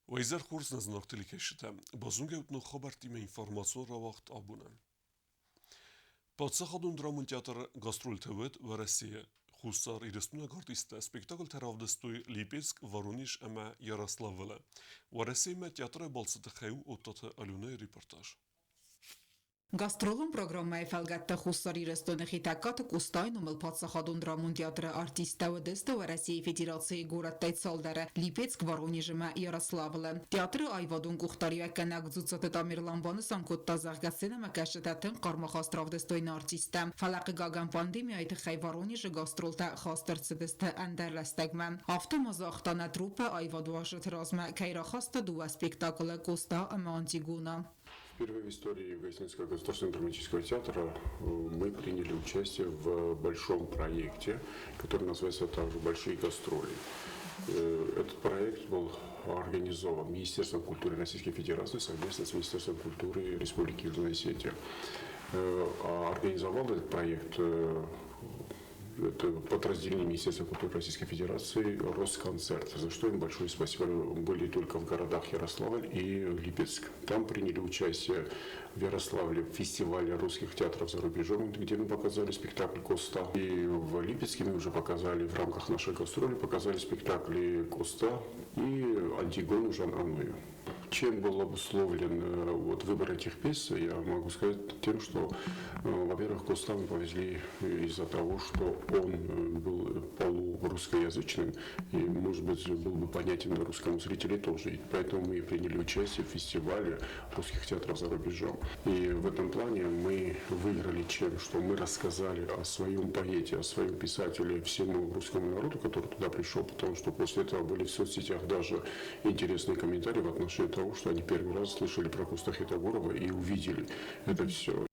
Уӕ хорз нӕ зынаргъ телекӕсджытӕ! Базонгӕ ут ног хабӕрттимӕ информацион рауагъд абонӕн. Паддзахадон драмон театр гастрольтӕ уӕд Уӕрӕсейы. Хуссар Ирыстойнаг артисттӕ спектакльтӕ равдыстой Липецк, Воронеж ӕмӕ Ярославлы. Уӕрӕсеймӕ театры балцы тыххӕй у Оттаты Аленӕйы репортаж. Гастролон программӕйы фӕлгӕтты Хуссар Ирыстоны Хетӕгкаты Къостайы номыл паддзахадон драмон театры артисттӕ уыдысты Уӕрӕсейы Федерацийы горӕттӕй цалдӕры Липецк, Воронеж ӕмӕ Ярославлы. Театры аивадон къухдариуӕггӕнӕг Дзуццаты Тамерлан банысан кодта, зӕгъгӕ, сценӕмӕкӕсджытӕ тынг хъармахаст равдыстой нӕ артисттӕ. Фӕлӕ, хъыгагӕн, пандемияйы тыххӕй Воронежы гастролтӕ хаст ӕрцыдысты ӕндӕр рӕстӕгмӕ. Афтӕ ма загъта, нӕ труппӕ аивадуарзджыты размӕ кӕй рахаста дыууӕ спектаклы Къоста ӕмӕ Антигона. Впервые в истории Гостинского государственного драматического театра мы приняли участие в большом проекте, который называется также «Большие гастроли». Этот проект был организован Министерством культуры Российской Федерации совместно с Министерством культуры Республики Южная Осетия. А организовал этот проект это подразделение Министерства культуры Российской Федерации «Росконцерт», за что им большое спасибо. Были только в городах Ярославль и Липецк. Там приняли участие в Ярославле в фестивале русских театров за рубежом, где мы показали спектакль «Коста». И в Липецке мы уже показали в рамках нашей гастроли, показали спектакли «Коста» и «Антигону Жан Аную». Чем был обусловлен вот, выбор этих пьес, я могу сказать тем, что, во-первых, Коста мы повезли из-за того, что он был полурусскоязычным и, может быть, был бы понятен русскому зрителю тоже. И поэтому мы приняли участие в фестивале русских театров за рубежом. И в этом плане мы выиграли чем? Что мы рассказали о своем поэте, о своем писателе всему русскому народу, который туда пришел, потому что после этого были в соцсетях даже интересные комментарии в отношении того, что они первый раз слышали про Коста Хетагурова и увидели это все.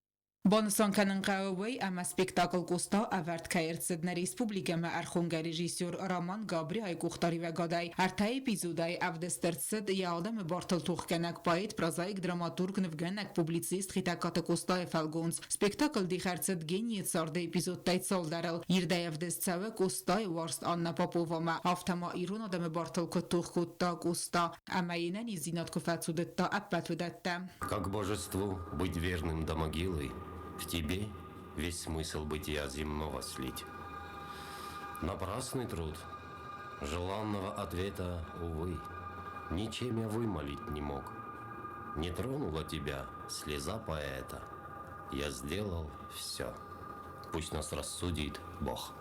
Банысан кӕнын хъӕуы уый, ӕмӕ спектакль Къоста ӕвӕрд кӕй ӕрцыд нӕ республикӕмӕ ӕрхонгӕ режиссер Роман Габриайы къухдариуӕгадӕй. Ӕртӕ эпизодӕй ӕвдыст ӕрцыд йӕ адӕмы бартыл тохгӕнӕг поэт, прозаик, драматург, нывгӕнӕг, публицист Хетӕгкаты Къостайы фӕлгонц. Спектакль дих ӕрцыд генийы царды эпизодтӕй цалдӕрыл. Ирдӕй ӕвдыст цӕуы Къостайы уарзт Анна Поповамӕ, афтӕ ма ирон адӕмы бартыл куыд тох кодта Къоста ӕмӕ йе нӕниздзинад куы фӕцудыдта, ӕппӕт уыдӕттӕ. Как божеству быть верным до могилы, в тебе весь смысл бытия земного слить. Напрасный труд, желанного ответа, увы, ничем я вымолить не мог. Не тронула тебя слеза поэта. Я сделал все. Пусть нас рассудит Бог.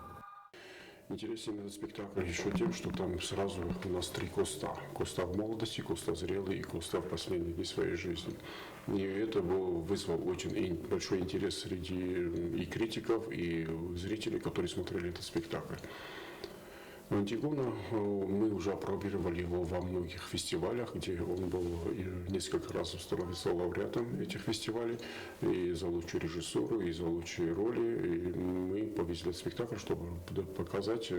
Интересен этот спектакль еще тем, что там сразу у нас три Коста. Коста в молодости, Коста зрелый и Коста в последние дни своей жизни. И это вызвал очень большой интерес среди и критиков, и зрителей, которые смотрели этот спектакль. Антигона, мы уже опробировали его во многих фестивалях, где он был несколько раз становился лауреатом этих фестивалей, и за лучшую режиссуру, и за лучшие роли. И мы повезли этот спектакль, чтобы показать,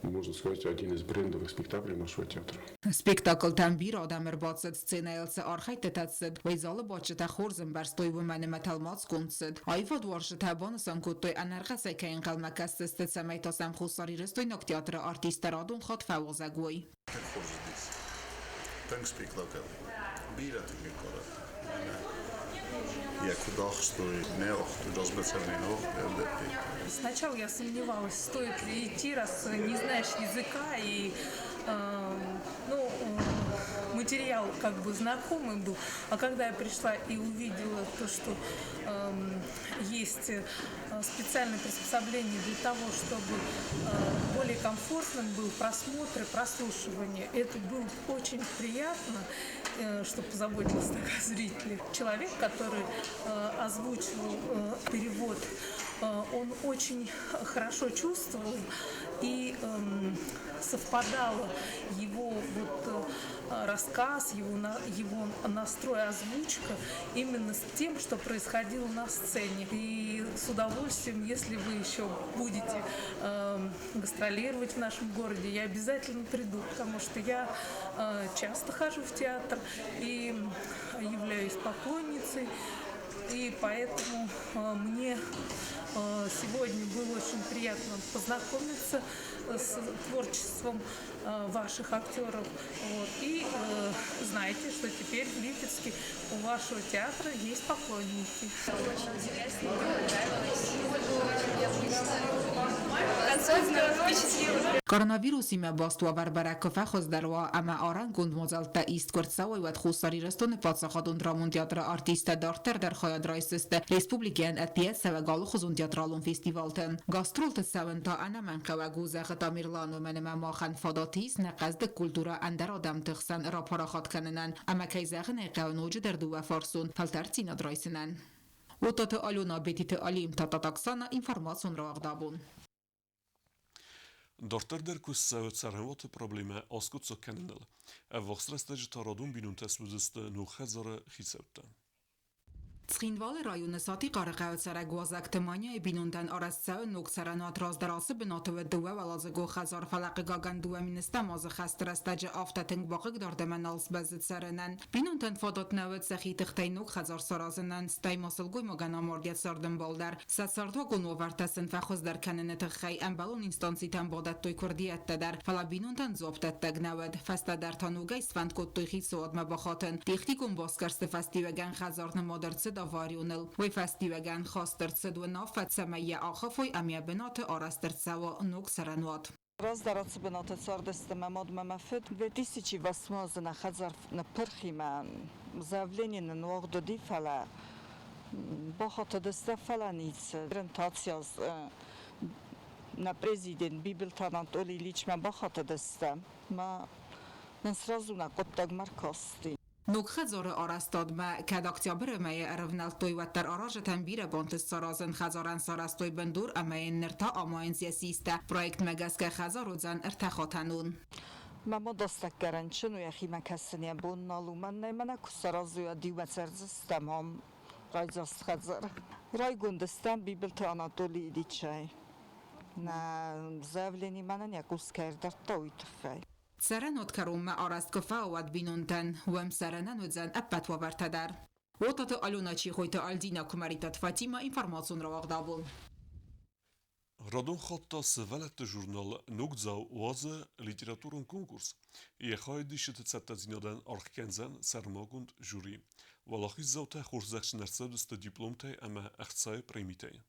можно сказать, один из брендовых спектаклей нашего театра. Спектаклтӕм бирӕ адӕм ӕрбацыд, сценӕйыл цы архӕйдтытӕ цыд, уый залы бадджытӕ хорз ӕмбӕрстой, уымӕн ӕмӕ тӕлмацгонд цыд. Аивадуарзджытӕ банысан кодтой, ӕнӕрхъӕцӕй кӕй ӕнхъӕлмӕ кӕсдзысты, цӕмӕй та сӕм хуссарирыстойнаг театры артисттӕ радон хатт фӕуазӕг уой. Тынг хорз уыдис. Тынг спектакль. Бирӕ тынг ӕнкъарӕн. Йӕ куыд ахстой, нӕ ахстой, Сначала я сомневалась, стоит ли идти, раз не знаешь языка и ну, материал как бы знакомый был. А когда я пришла и увидела то, что есть специальное приспособление для того, чтобы более комфортным был просмотр и прослушивание, это было очень приятно, что позаботились так о зрителе. Человек, который озвучивал перевод, он очень хорошо чувствовал и совпадало его вот рассказ, его настрой, озвучка именно с тем, что происходило на сцене. И с удовольствием, если вы еще будете гастролировать в нашем городе, я обязательно приду, потому что я часто хожу в театр и являюсь поклонницей. И поэтому мне сегодня было очень приятно познакомиться с творчеством ваших актеров, вот, и знакомиться. Знайте, что теперь в Липецке у вашего театра есть поклонники. Очень интересно, понравилось. Было очень необычно. Концовка впечатлила. Коронавирусимӕ баст уавӕр бӕрӕг куы фӕхуыздӕр уа ӕмӕ арӕнгонд мадзӕлттӕ ист куы рцӕуой, уӕд Хуссар Ирыстоны паддзахадон драмон театры артисттӕ дарддӕр дӕр хайад райсдзысты республикӕйӕн ӕддейӕ цӕуӕг алыхуызон театралон фестивалты. Гастролты цӕуын та ӕнӕмӕнгхъӕуӕг у, зӕгъы Тамерлан, уымӕн ӕмӕ махӕн фадат ис нӕ хъӕздыг культурӕ ӕндӕр адӕмты хсӕн рапарахат кӕнынӕн ӕмӕ, кӕй зӕгъын ӕй хъӕуы, ноджыдӕр дыууӕфарсон фӕлтӕрддзинад райсынӕн. Уотаты Алена, Бетиты Алим, Татат Оксана, информацион рауагъдабон. Дарддӕр дӕр куыст цӕуы цӕрӕнуаты проблемӕ аскъуыддзаг кӕныныл. Ӕввахс рӕстӕджы та радон бинонтӕ суыдзысты ног хӕдзары хицӕуттӕ. Цхинвалы районы Сатихъары хъӕуы цӕрӕг Уазӕгты Маняйы бинонтӕн арӕзт цӕуы ног цӕрӕнуат. Раздӕр ацы бынаты уыд дыууӕуӕладзыгон хӕдзар, фӕлӕ, хъыгагӕн, 2 000 азы хӕсты рӕстӕджы афтӕ тынг бахъыгдард ӕмӕ нал сбӕззыд цӕрынӕн. Бинонтӕн фадат нӕ уыд сӕхи тыхтӕй ног хӕдзар саразынӕн, стӕй ма сылгоймагӕн амард йӕ цардӕмбал дӕр. Сӕ цардуагон уавӕртӕ сын фӕхуыздӕр кӕныны тыххӕй ӕмбӕлон инстанцитӕм бадӕттой куырдиӕттӕ дӕр, фӕлӕ бинонтӕн дзуапдӕттӕг нӕ уыд. Фӕстӕдӕр та ногӕй сфӕнд кодтой хицауадмӕ бахатын. Техникон басгӕрсты фӕстиуӕгӕн хӕдзар нымад ӕрцыд аварионыл. Уый фӕстиуӕгӕн хаст ӕрцыд уынаффӕ, цӕмӕй йӕ ахафой ӕмӕ йӕ бынаты арӕзт ӕрцӕуа ног цӕрӕнуат. Раздӕр ацы бынаты цардысты мӕ мад ӕмӕ мӕ фыд. 2008 азы нӕ хӕдзар ныппырх и, мӕ заявление нын уагъд уыди, фӕлӕ бахатыдысты, фӕлӕ ницы. Ориентацийӕ нӕ президент Бибылты Анатолий Ильичмӕ бахатыдысты, мӕ нын сразу нӕ хъуыддагмӕ ркасти. Ног хӕдзары арӕзтадмӕ кӕд октябры мӕйы ӕрӕвнӕлдтой, уӕддӕр аразджытӕн бирӕ бантыст саразын. Хӕдзарӕн сарӕзтой бындур ӕмӕ йын ныр та амайынц йӕ систӕ. Проектмӕ гӕсгӕ хӕдзар уыдзӕн ӕртӕхатӕнон. Мӕ мад астӕккӕ рынчын у, йӕхимӕ кӕсын йӕ бон нал у. Мӕнӕй мӕнӕ куы саразой, уӕд иумӕ цӕрдзыстӕм ам, райдзаст хӕдзар. Райгонд стӕм Бибылты Анатолий Ильичӕй. Нӕ заявлени мӕнӕн йӕ къус кӕй ӕрдардта, уый тыххӕй. Цӕрӕнуат кӕронмӕ арӕзт куы фӕуа, уӕд бинонтӕн уӕм цӕрынӕн уыдзӕн ӕппӕт уавӕртӕ дӕр. Уотаты Алена, Чехойты Альдина, Куымӕридтаты Фатимӕ, информацион рауагъдабон. Радон хатт та сывӕллӕтты журнал «Ногдзау» уадзы литературон конкурс. Йӕ хайадисджыты цӕттӕдзинадӕн аргъ кӕндзӕн сӕрмагонд жюри. Уӕлахиздзаутӕ хорзӕхджын ӕрцӕудзысты дипломтӕй ӕмӕ ӕхцайы премитӕй.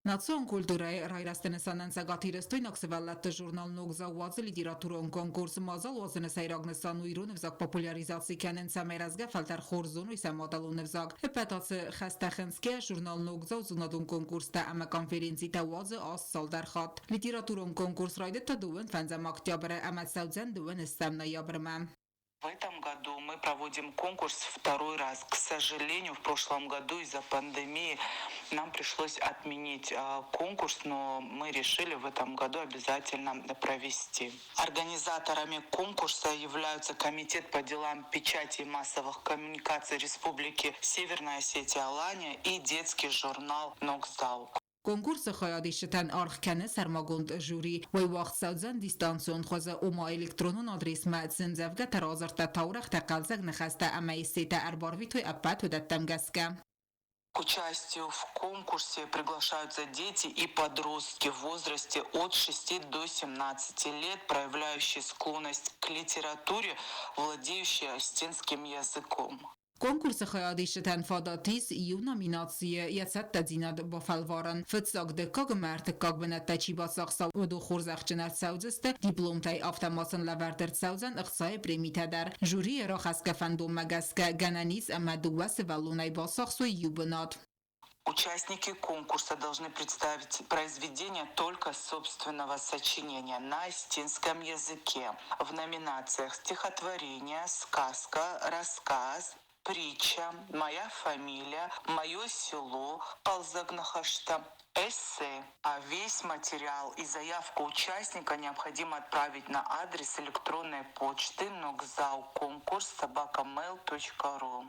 Национ культурӕйы райрӕзты нысанӕн цӕгатирыстойнаг сывӕллӕтты журнал «Ногдзау» уадзы литературон конкурс. Мадзал уадзыны сӕйраг нысан у ирон ӕвзаг популяризаци кӕнын, цӕмӕй рӕзгӕ фӕлтӕр хорз зоной сӕ мадӕлон ӕвзаг. Ӕппӕт ацы хӕстӕ хынцгӕ журнал «Ногдзау» зонадон конкурстӕ ӕмӕ конференцитӕ уадзы аз цалдӕр хатт. Литературон конкурс райдыдта дыууын фӕндзӕм октябры ӕмӕ цӕудзӕн дыууын ӕстӕм ноябрмӕ. В этом году мы проводим конкурс второй раз. К сожалению, в прошлом году из-за пандемии нам пришлось отменить конкурс, но мы решили в этом году обязательно провести. Организаторами конкурса являются Комитет по делам печати и массовых коммуникаций Республики Северная Осетия Алания и детский журнал «Ногдзау». Конкурсы хайадисджытӕн аргъ кӕны сӕрмагонд жюри. Уый уагъд цӕудзӕн дистанцион хуызы, ома электронон адресмӕ цы ӕмдзӕвгӕтӕ радзырдта, таурӕгътӕ, хъӕлдзӕг ныхӕстӕ ӕмӕ эссетӕ ӕрбарвитой, ӕппӕт уыдӕттӕм гӕсгӕ. К участию в конкурсе приглашаются дети и подростки в возрасте от 6 до 17 лет, проявляющие склонность к литературе, владеющие осетинским языком. Конкурсы хайадисджытӕн фадат ис иу номинацийы йӕ цӕттӕдзинад бафӕлварын. Фыццаг, дыккаг ӕмӕ ӕртыккаг бынӕттӕ чи бацахса, уыдон хорзӕхджын ӕрцӕудзысты дипломтӕй, афтӕ ма сын лӕвӕрд ӕрцӕудзӕн ӕхцайы премитӕ дӕр. Жюрийы рахӕсгӕ фӕндонмӕ гӕсгӕ, гӕнӕн ис ӕмӕ дыууӕ сывӕллонӕй бацахсой иу бынат. Участники конкурса должны представить произведение только собственного сочинения на осетинском языке в номинациях «Стихотворение», «Сказка», «Рассказ», притча, «Моя фамилия», «Мое село», «Хъӕлдзӕг ныхӕстӕ», эссе. А весь материал и заявку участника необходимо отправить на адрес электронной почты nogzaukonkurs@mail.ru.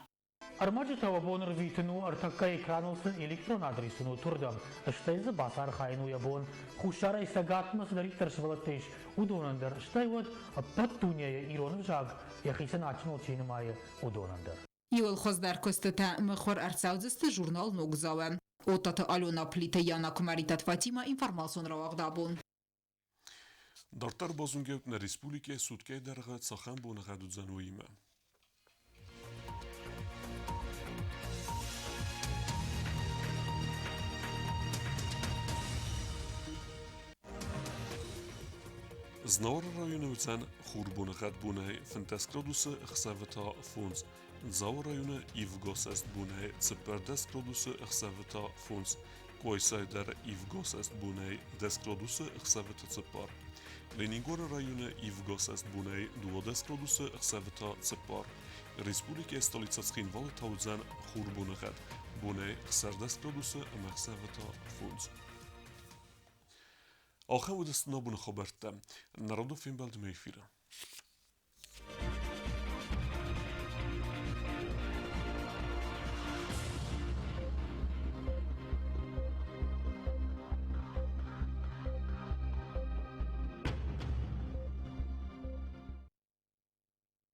Ӕрмӕджытӕ уӕ бон ӕрвитын у ӕртӕккӕ экраныл цы электрон адрес уынут, уырдӕм. Стӕй дзы бацархайын у йӕ бон, Хуссарӕй Цӕгатмӕ цыдӕриддӕр сывӕллӕттӕ ис, уыдонӕн дӕр, стӕй уӕд ӕппӕт дунейы ирон ӕвзаг йӕхицӕн адджыныл чи нымайы, уыдонӕн дӕр. Иуыл хуыздӕр куыстытӕ мыхуыр ӕрцӕудзысты журнал «Ногдзау-ы». Оттаты Алена, Плиты Яна, Куымӕридтаты Фатимӕ, информацион рауагъд абон. Дарддӕр базонгӕ нӕ республикӕйы суткӕйы дӕргъы цахӕм боныгъӕд уыдзӕн, уыимӕ. Знауыры районы уыдзӕн хурбоныгъӕд бонӕй 15 градусы, ӕхсӕвы та 5. Дзауы районы ивгӕсӕст бонӕй 14 градусы, ӕхсӕвы та 5. Къуайсайы дӕр ивгӕсӕст бонӕй 10 градусы, ӕхсӕвы та 4. Ленингоры районы ивгӕсӕст бонӕй 12 градусы, ӕхсӕвы та 4. Республикӕйы столицӕ Цхинвалы та уыдзӕн хурбоныгъӕд бонӕй 16 градусы ӕмӕ ӕхсӕвы та 5. Ахӕм уыдысты нӕ боны хабӕрттӕ. Народон фембӕлдмӕ эфиры.